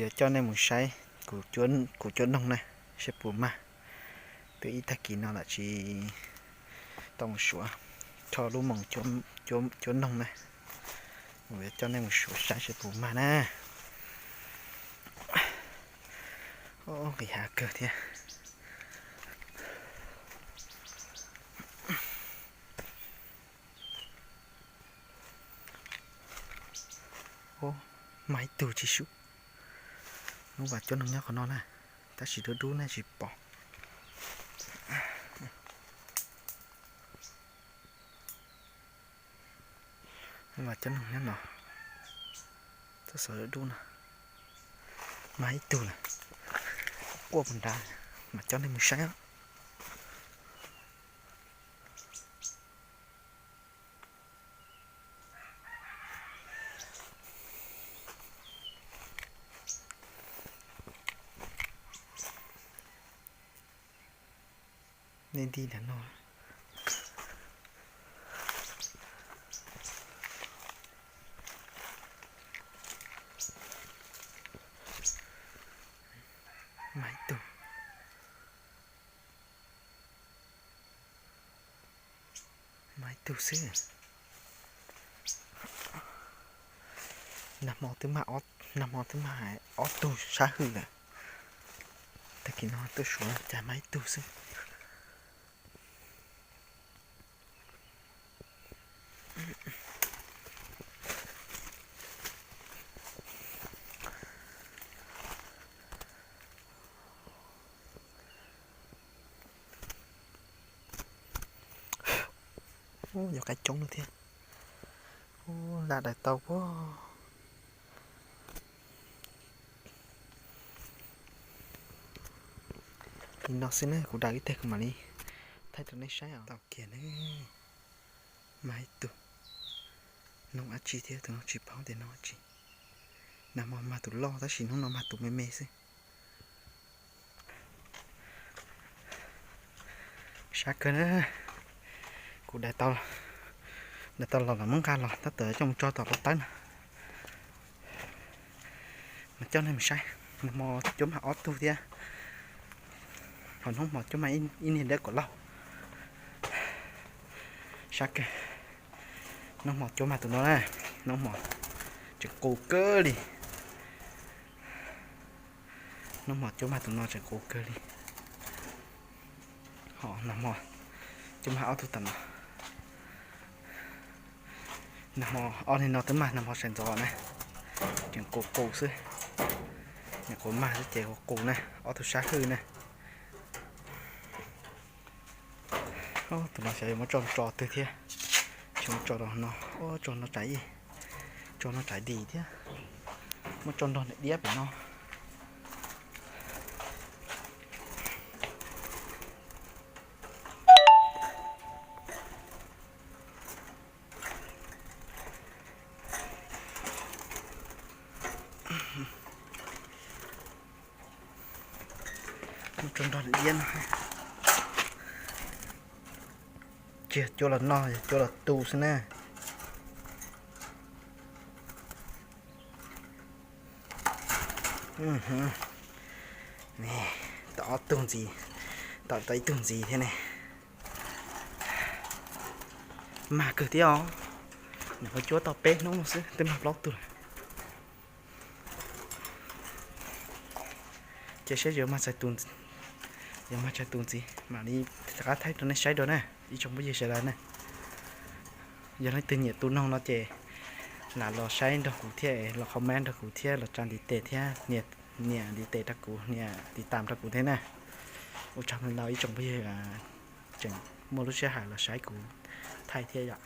Yuav coj nej mus saib kuv cuab noog na, saib puas mag. Twb ib tag kis no lawm tsis tau mus suav, rho lub moos cuab noog na. Yuav coj nej mus suav saib saib puas mag na. Nqis hav kawg thiab. Mag ib tug tsis sub. Lub vas cuab noog nyob qhov no na, tab sis dub dub nej tsis pom. Lub vas cuab noog nyob no, txoj xov dub dub no, mag ib tug lawm. Quaj puag nrad, mam coj nej mus saib. Nej nti ntawm no. Mag ib tug. Mag ib tug xwb. Nag hmo twb mag, nag hmo twb mag ob tug sab hwm lawm. Tag kis no tuaj suav cas mag ib tug xwb. Yog qaib coob lawm thiab. Lam daws tau puag li no xwb na, kuv daws ib teg kuv mam li thaij rau nej saib os. Tau kiag ne, mag ib tug. Noog dab tsi thiab, tus no tsis paub tias noog dab tsi. Nag hmo mag tus loj tab sis hnub no mag tus me me xwb. Sab kawg na, kuv daws tau los, muab nqa los tab tom coj mus tso tom lub tawb no. Mas coj nej mus saib, nag hmo cuab mag ob tug thiab, ho hnub hmo cuab mag ib niag dawb kom laug. Sab kawg, hnub hmo cuab mag tus no na, hnub hmo tseem qus kawg li. Hnub hmo cuab mag tus no tseem qus kawg li. Ho nag hmo cuab mag ob tug tom no. Nag hmo ob niag no twb mag nag hmo sawv ntxov na, tseem qus qus xwb. Nyuam qhuav mag xwb ces qus qus na, ob tug sab hwj na. Tus no xyov yuav muab tso tso twg thiab, tsis muab tso rau no, tso no tsam ib, tso no tsam dim thiab, muab tso nrog niam diab pem no. Muab tso nrog niam diab no. Tsis yog cuab los noj, yog cuab los tu xwb na. Tau ob tug ntxiv, tau tau ib tug ntxiv thiab ne. Mag kawg thiab os. Nws ho cuab tau peb hnub no xwb twb mag plaub tug lawm. Ces saib yuav mag txais tus, yuav mag txais tus ntxiv mam li rov qab thaij rau nej saib dua na ib tsoom phooj ywg sawv daws na. Yog leej twg nyiam tu noog no ces lam los saib nrog kuv thiab, los comment nrog kuv thiab, los tsa ntiv tes thiab, nias ntiv tes rau kuv, nias tiv tam rau kuv thiab na. Ua tsaug ntau ntau ib tsoom phooj ywg tseem muaj lub sij hawm los saib kuv thaij thiab yom.